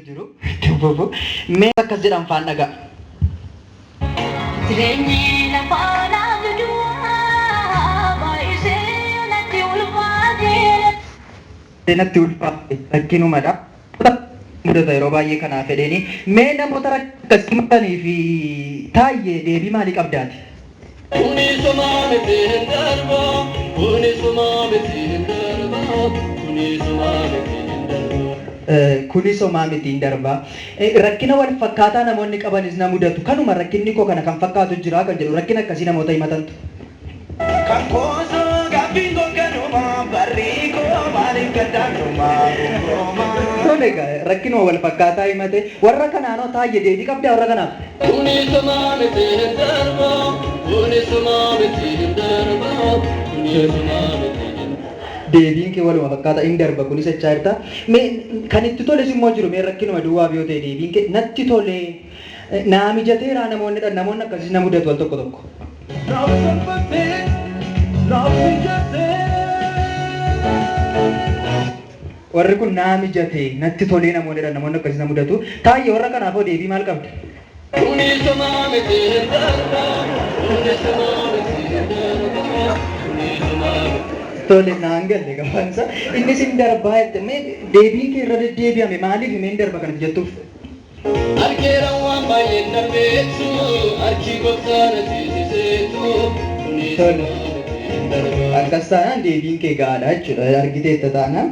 jiru. Itti fufu. Mee akkas jedhan faan dhagaa. Jireenyi lafaa naaf du'aa baay'isee natti ulfaate. Natti ulfaate rakkinumadha. Mudata yeroo baay'ee kanaaf fedheeni. Mee namoota akkasii mudatanii fi Taayyee deebii maalii qabdaati? Kuni somaa miti hin darba, kuni somaa miti hin darba, kuni somaa miti hin darba. Kuni somaa miti hin darba. Rakkina wal fakkaataa namoonni qabanis na mudatu. Kanuma rakkinni koo kana kan fakkaatu jira kan jedhu rakkina akkasii namoota himatantu. Kan koosoo gaaffiin koo kanuma barri koo maaliif gaddaanuma gongooma. Tole egaa rakkinuma wal fakkaataa himate warra kanaanoo Taayyee deebii qabdaa warra kanaaf? Kuni somaa miti hin darba, kuni somaa miti hin darba, kuni somaa miti hin Deebiin kee waluma fakkaata hin darba kunis jechaa jirta. Mee kan itti toles immoo jiru mee rakkinuma duwwaaf yoo ta'e deebiin kee natti tole naa mijateera namoonni dha namoonni akkasiis na mudatu al tokko tokko. Naaf salphattee naaf mijattee. Warri kun naa mijate natti tolee namoonni dha namoonni akkasiis na mudatu. Taayyee warra kanaaf hoo deebii maal qabda? Kuni somaa miti hin darba, kuni somaa miti hin darba, kuni somaa miti. Tole naan galle gabaansa. Innis hin darbaa jette mee deebiin kee irra deddeebi'ame maaliif mee hin darba kanatti jettuuf? Argeera waan baay'een darbeetu, harki gooftaa na ceesiseetu, kuni Tole. somaa miti hin darba. Akkas taanaan deebiin kee gahaadha jechuudha argiteetta taanaan.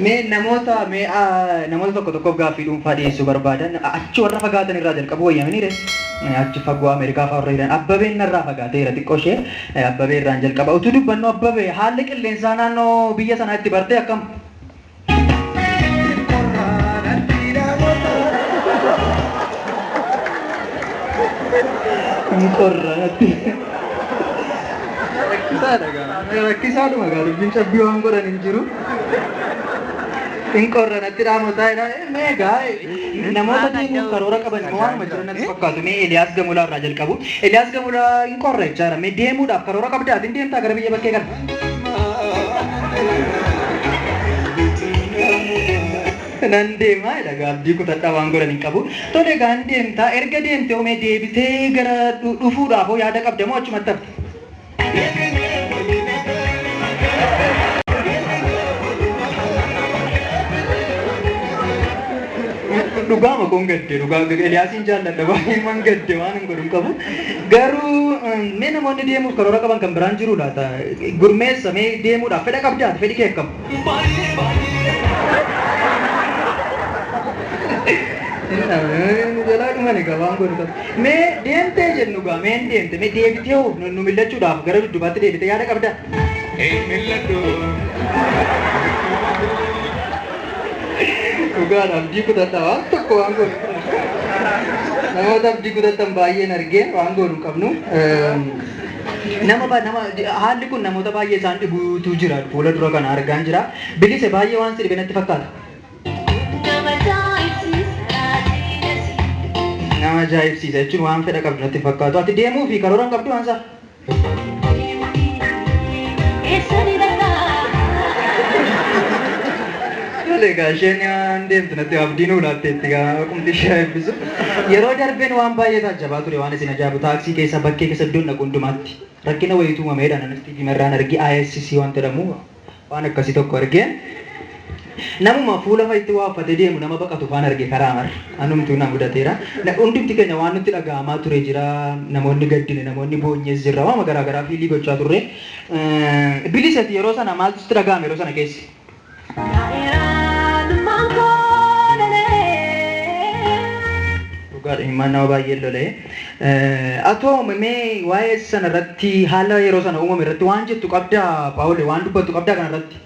Mee namoota mee namoota tokko tokkoof gaaffii dhuunfaa dhiyeessuu barbaadan achi warra fagaatan irraa jalqabu wayyamanii re achi fagoo Ameerikaa fa'aa warra jiran Abbabeen narraa fagaateera xiqqoo ishee Abbabee irraan jalqaba utuu dubbannu Abbabee haalli qilleensaa naannoo biyya sanaa itti bartee akkam? Qorraa natti namoota. Hin qorra natti. Rakkisaadha gaa. Rakkisaadhuma gaa dubbiin cabbii waan godhan hin jiru. Hin qorra natti dhaamotaa jedha. Mee gaa namoota deemuuf karoora qaban immoo waanuma jiran natti fakkaatu. Mee Eeliyaas Gamulaa irraa jalqabu. Eeliyaas Gamulaa hin qorra jechaadha. Mee deemuudhaaf karoora qabdaa? Ati hin deemtaa gara biyya bakkee kana? Nan deemaa jedha gaa abdii kutadhaa waan godhan hin qabu. Tole gaa hin deemtaa erga deemtee hoo mee deebitee gara dhufuudhaaf hoo yaada qabda moo achumatti hafta? Dhugaama koon gadde dhugaa Eliyaasiin jaalladha baay'ee man gadde waan hin godhu hin qabu. Garuu mee namoonni deemuuf karoora qaban kan biraan jiru laata? Gurmeessa mee deemuudhaaf fedha qabdaa ati fedhi kee akkam? Jalaa dhuman egaa waan godhu qabu. Mee deemtee jennu gaa mee hin deemte mee deebitee hoo nu millachuudhaaf gara duddubaatti deebitee yaada qabdaa? Hin milladhu. Dhugaadha abdii kutadha waan tokko waan goonu. Namoota abdii kutatan baay'een argee waan goonu hin qabnu. Nama nama haalli kun namoota baay'ee isaan dhibuutu jira fuula dura kana argaan jira. Bilise baay'ee waan si dhibe natti fakkaata. Nama ajaa'ibsiisa raajii Nama ajaa'ibsiisa jechuun waan fedha qabdu natti fakkaatu. Ati deemuu fi karoora hin qabdu waan isaa? Eessa ni dhaqaa? Tole egaa isheen waan deemtu natti abdii nuu laatteetti gaa qumti ishee eebbisu. Yeroo darbeen waan baay'ee taajjabaa ture waan isin ajaa'ibu taaksii keessa bakkee keessa iddoon dhaqu hundumaatti rakkina wayiitu uumameedha nanis TV irraan argi ISC waan jedhamu waan akkasii tokko argee namuma fuula fa'itti waa uffatee deemu nama baqatu faan arge karaa marra anumtuu na mudateera. Hundumti keenya waan nutti dhaga'amaa ture jira namoonni gaddine namoonni boonyees jirra waan garaa garaa fiilii gochaa turre. Bilisati yeroo sana maaltu sitti dhaga'ame yeroo sana keessa? Yaadummaan koo lolee. Dhugaadha imimmaan nama baay'ee lola'e. Atoo mee waa'ee sana irratti haala yeroo sana uumame irratti waan jettu qabdaa Paawulee waan dubbattu qabdaa kana irratti?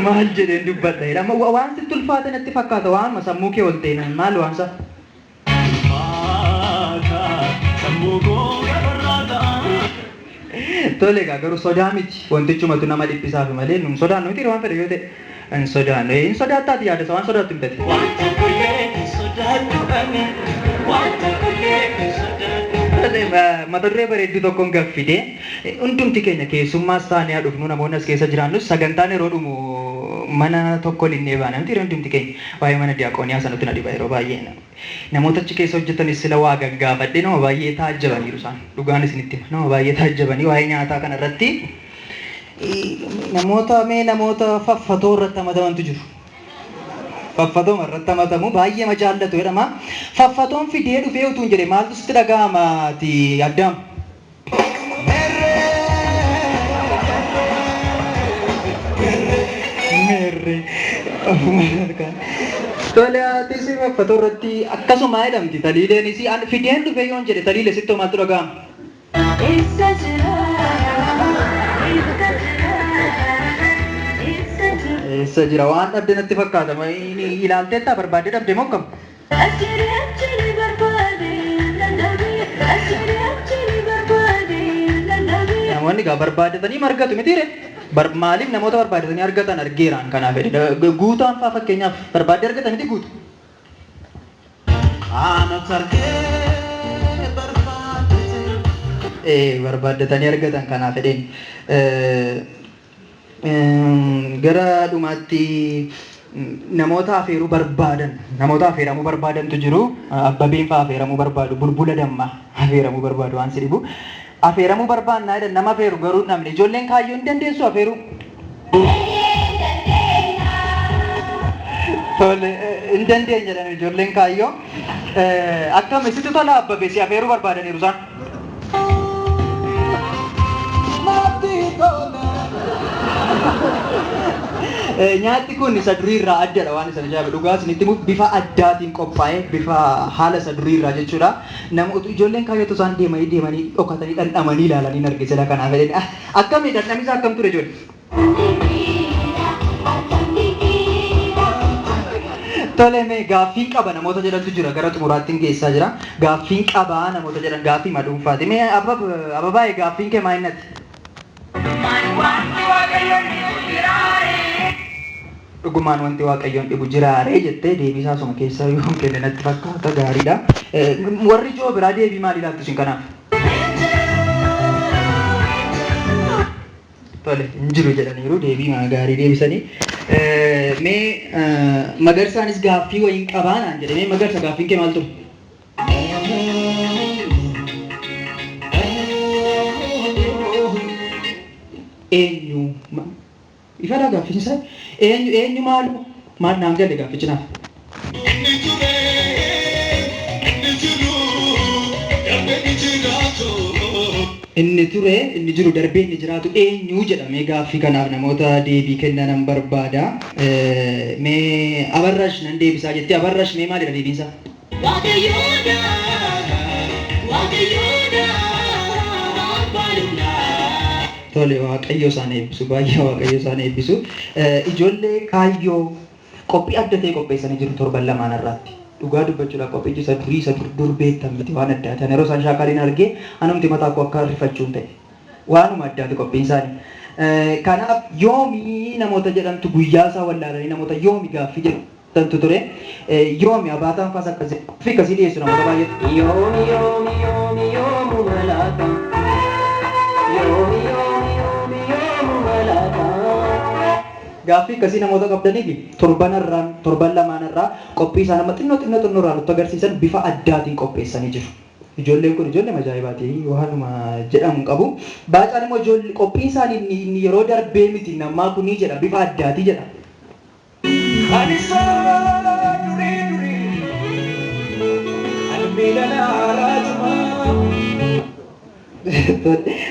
Maal jedheen dubbadha jedha. Amma waan sitti ulfaate natti fakkaata waan sammuu kee ol ta'e maal waan isaa? Tole egaa garuu sodaa miti wantichumatu nama dhiphisaaf malee nun sodaannu miti waan fedhe yoo ta'e hin sodaannu. Hin sodaattaati yaada isa waan sodaattu hin ta'e. Waan tokkollee hin sodaadhu ani, waan tokkollee hin sodaadhu. Tole, mata duree bareedduu tokkoon gaffide hundumti keenya keessummaas taanee haa dhufnu, namoonni as keessa jiraannus sagantaan yeroo dhumu mana tokko linnee baana miti hundumti keenya. Waa'ee mana diyaaqooniyaa sanatti na dhiba yeroo baay'ee. Namoota achi keessa hojjetanis sila waa gaggaafadhe, nama baay'ee taajjabaniiru isaan. Dhugaan isinitti hima, nama baay'ee taajjabanii waa'ee nyaataa kanarratti namoota mee namoota faffatoo irratti hamatamantu jiru. Faffatoo irratti hamatamu baay'ee ma jaallatu jedhama. Faffatoon fidee dhufee utuu hin jedhe maaltu sitti dhaga'amaati, Addaam? Meerre. Tole, atis faffatoo irratti akkasuma jedhamti taliileenis. Fideen dhufee yoon jedhe, taliile, sitti maaltu dhaga'ama? Eessa jira? Eessa jira? Eessa jira? Eessa jira? Waan dhabde natti fakkaata. Ilaalteettaa barbaaddee dhabde moo akkam? Achiri achiri barbaade lallabe, achiri achiri barbaade lallabe. Namoonni egaa barbaaddatanii margatu mitiire? Maaliif namoota barbaaddatanii argatan argeeraan kanaaf jedhe. Guutaan faa fakkeenyaaf barbaaddee argatan miti guutu. Ana targee barbaadete. Barbaaddatanii argatan kanaaf jedheen. Gara dhumaatti namoota afeeruu barbaadan, namoota afeeramuu barbaadantu jiru. Abbabeen faa afeeramuu barbaadu, bulbula dammaa afeeramuu barbaadu waan si dhibu. Afeeramuu barbaannaa jedhan, nama afeeru garuu hin dhabne. Ijoolleen kaayyoo hin dandeessu afeeruu? Tole, hin dandeenya jedhan ijoolleen kaayyoo. Akkam sitti tola, Abbabee, si afeeruu barbaadaniiru isaan? Natti tola. Nyaatni kun isa durii irraa addadha waan isa ajaa'iba. Dhugaa isinitti himuuf bifa addaatiin qophaa'ee, bifa haala isa durii irraa jechuudha. Nama ijoolleen kaayyootu isaan deemanii deemanii dhokatanii dhandhamanii ilaalanii hin arge sila kanaaf jedhanii. Akkami dhandhamisaa, akkam ture, ijoollee? Tole, mee gaaffiin qaba namoota jedhantu jira, gara xumuraatti hin geessaa jira. Gaaffiin qabaa namoota jedhan gaaffii dhuunfaati. Mee Ababaayee, gaaffiin kee maa innati? Dhugumaan wanti Waaqayyoon dhibu jiraaree jettee deebii isaa suma keessaa yoo hin kenne natti fakkaata, gaariidha. Warri ijoo biraa deebii maalii laattu isin kanaaf? Tole, hin jiru jedhaniiru, deebii maa gaarii deebisanii. Mee Magarsaanis gaaffii wayiin qabaa naan jedhe. Mee Magarsa, gaaffiin kee maal ture? Eenyu? Ifadha gaaffiin isaa. Eenyu eenyu maalu? Maal naan galle gaaffichi naaf? Inni ture, inni jiru, darbee inni jiraatu. Inni ture, inni jiru, darbee inni jiraatu eenyu jedhamee gaaffii kanaaf namoota deebii kennanan barbaada. Mee Abarrash nan deebisaa jettee, Abarrash, mee maalidha deebiinsaa? Waaqayyoodha, Waaqayyoodha, abbaan humnaa. Tole, Waaqayyo isaan eebbisu, baay'ee Waaqayyo isaan eebbisu. Ijoollee kaayyoo qophii adda ta'e qopheessanii jiru torban lamaan irraatti. Dhugaa dubbachuudhaaf qophichi isa durii isa dur dur beektan miti, waan addaa ta'an. Yeroo isaan shaakaliin argee anumti mataa koo akka rifachuun ta'e. Waanuma addaati qophiin isaanii. Kanaaf yoomii namoota jedhamtu guyyaa isaa wallaalanii namoota yoomi gaaffii jedhamtu ture. Yoomi abaataan faas akkasii fi akkasii dhiyeessu namoota baay'eetu. Yoomi yoomi yoomi yoomu malaaka. Yoomi yoomi yoomi yoomu malaaka. Gaaffii akkasii namoota qabdaniif torban irraan, torban lamaan irraa qophii isaan amma xinnoo xinnoo xinnoo irraa nutti agarsiisan bifa addaatiin qopheessanii jiru. Ijoolleen kun ijoollee ajaa'ibaati, waanuma jedhamu hin qabu. Baacaan immoo ijoollee qophiin isaanii inni yeroo darbee miti namaa kunii jedha, bifa addaati jedha. Ani isaa durii durii ani miila naaraa.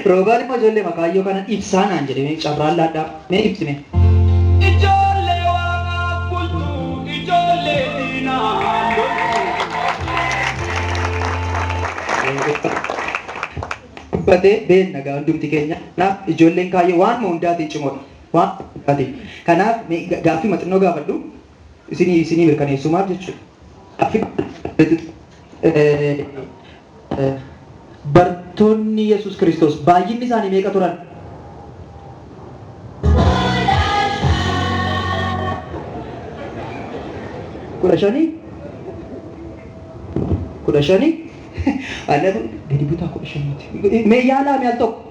Roobaan immoo ijoollee makaayyoo kana ibsaa naan jedhe, mee carraan laadhaa, mee ibsime. Ijoollee waaqaaf bultu, ijoollee diinaa loltu. Dubbatee beenna gaa hundumti keenya. Kanaaf ijoolleen kaayyoo waan hundaatiin cimoodha. Waan hundaatiin. Kanaaf mee gaaffii maxinnoo gaafadhu isinii mirkaneessumaaf jechuudha. Gaaffii bartoonni Yesuus Kiristoos baay'inni isaanii meeqa turan? 15? 15? Gadi butaa 15 miti. Mee yaalaa mee al tokko.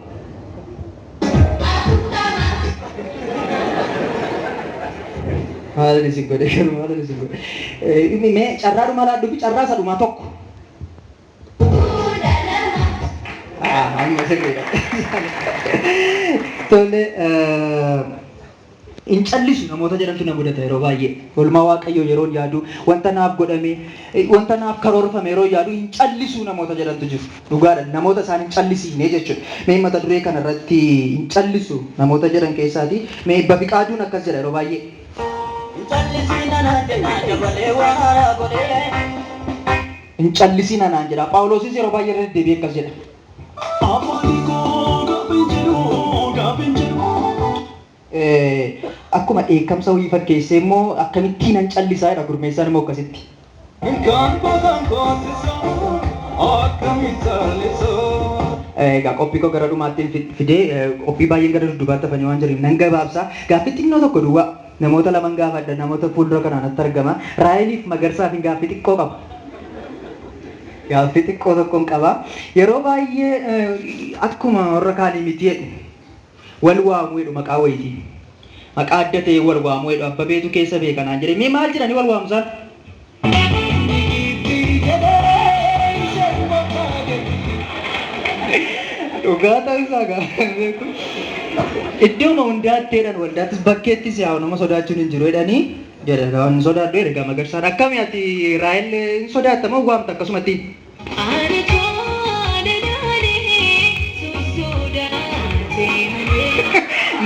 Maal isin godhe garuu maal isin godhe. Mee carraadhuma laadhuu fi carraa isa dhumaa tokko. Amma sirriidha. Tole, hin callisu namoota jedhantu na mudata yeroo baay'ee. Oolmaa Waaqayyoo yeroo yaadu, wanta naaf godhame, wanta naaf karoorfame yeroo yaadu hin callisu namoota jedhantu jiru. Dhugaadha, namoota isaan hin callisiine jechuudha. Mee mata duree kanarratti hin callisu namoota jedhan keessaati. Mee Bafiqaaduun akkas jedha yeroo baay'ee. Hin callisiin anaan jedha dabalee waa haaraa godhee. Hin callisiin anaan jedha. Phaawulosis yeroo baay'ee irra deddeebi'ee akkas jedha. Akkuma dheekkamsa wayii fakkeessee immoo akkamittiin an callisaa jedha gurmeessaan immoo akkasitti. Egaa qophii koo gara dhumaatti fidee qophii baay'een gara duddubaatti hafanii waan jiruuf nan gabaabsa. Gaaffii xinnoo tokko duwwaa namoota laman gaafadha, namoota fuuldura kanaan natti argama. Raaheliif Magarsaaf gaaffii xiqqoo qaba. Gaaffii xiqqoo tokkoon qaba. Yeroo baay'ee akkuma warra kaanii miti jedhu wal waamuu jedhu maqaa wayiitiin. Maqaa adda ta'e wal waamuu jedhu abbabeetu keessa beekanaan jedhe. Mee maal jedhanii wal waamu isaan? Dhugaa ta'uu isaa gaafa beeku. Iddooma hundaatti jedhan, waldaattis bakkeettis yaa'u nama sodaachuun hin jiru jedhanii jedha. Waan sodaadhu jedhe gama Magarsaan. Akkami ati Raahel hin sodaatta moo waamta akkasumatti?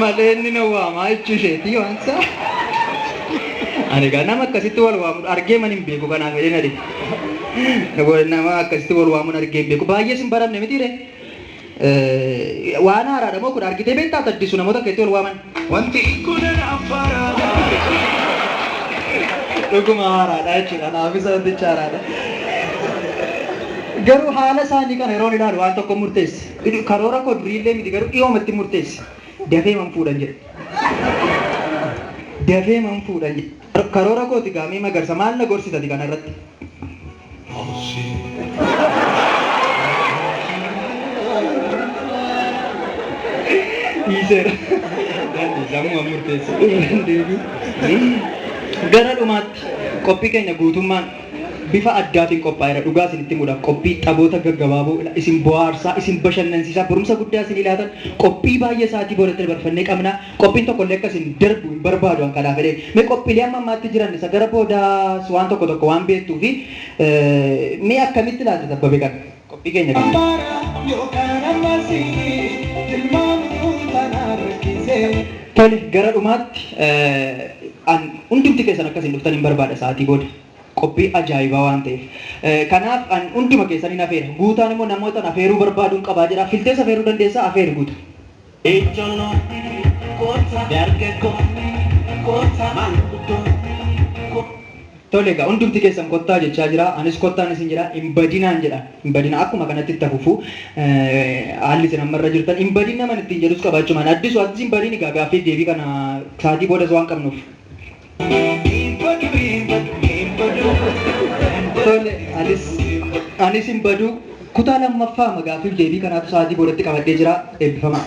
Malee inni na waamaa jechuu isheetii waan isaa. Ani egaa nama akkasitti wal waamu argee man hin beeku, kanaaf jedhee na dhibe. Nama akkasitti wal waamuun argee hin beeku. Baay'ees hin baramne miti ree. Waan haaraadha moo kun argitee beektaa taddisu namoota akkasitti wal waaman? Wanti kun afara. Dhuguma haaraadha jechuudha. Anaafis wantichi haaraadha. Garuu haala isaanii kana yeroon ilaalu waan tokko murteesse. Karoora koo duriillee miti, garuu dhiyoomatti murteesse. Dafee man fuudhan jedhe. Dafee man fuudhan jedhe. Karoora kooti gaamee Magarsa maal na gorsitati kana irratti? Dhiiseera. Sammuu murteesse. Gara dhumaatti qophii keenya guutummaan bifa addaatiin qophaa'eera. Dhugaa isinitti himuudhaaf qophii taphoota gaggabaaboo isin bohaarsaa, isin bashannansiisaa, barumsa guddaa isin ilaatan qophii baay'ee sa'aatii boodatti dabarfannee qabna. Qophiin tokkollee akka isin darbu hin barbaadu an kanaaf jedhee. Mee qophiilee amma ammaatti jiran isa gara boodaas waan tokko tokko waan beektuu fi mee akkamitti ilaalta Abbabee kana? Qophii keenya kana. Tole, gara dhumaatti an hundumti keessan akkasiin dhuftan hin barbaada sa'aatii booda. Qophii ajaa'ibaa waan ta'eef. Kanaaf an hunduma keessan hin afeera. Guutaan immoo namoota afeeruu barbaaduun qabaa jira. Filtees afeeruu dandeessaa, afeeri guuta. Tole egaa hundumti keessan kottaa jechaa jira. Anis kottaan isin jedha. Hin badinaan jedha. Hin badinaa, akkuma kanatti itti hafuufu haalli isin ammarra jirtan hin badin naman ittiin jedhus qabaachumaan. Addisu atis hin badin egaa gaaffii deebii kana sa'aatii boodas waan qabnuuf. Tole, anis hin badu. Kutaa lammaffaa gaaffiif deebii kanaatu sa'aatii boodatti qabadhee jira. Eebbifamaa.